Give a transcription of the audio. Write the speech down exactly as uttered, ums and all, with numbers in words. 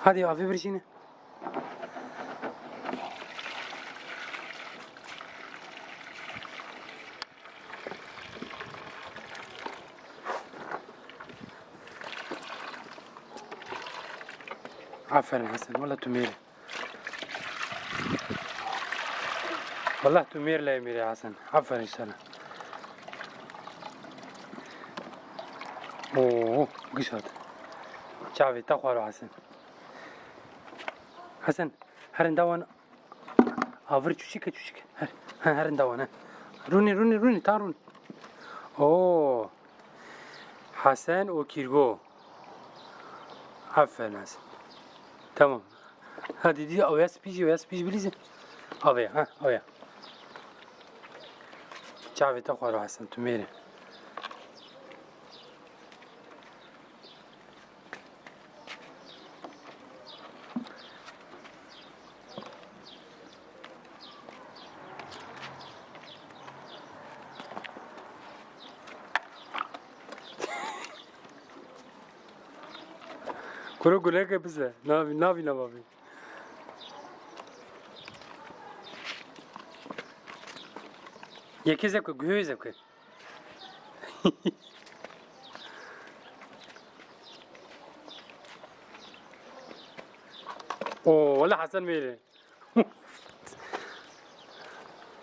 Hadi avê birjîne. Aferin Hesen, wala tu mêr î. Wala tu mêr lê mêr î Hesen. Aferin sana. Oo, giş hat. Çavê te xwaro Hesen. Hesen, herin dawan. Avir çûçik e, çûçik. Her, he, herin dawan, he. Rûnî, rûnî, rûnî, ta rûn. Oo. Hesen û Kîrgo. Aferin Hesen. Tamam. Hadi di, oya spî jî, oya spî jî bilîzin. Avê, ha, oya. Çavê te xwaro Hesen, tu mêr î. Kuro guleke bize. Navî, navî navavî. Yekê zevke, guhê zevke. Oo, wala Hesen mêr î.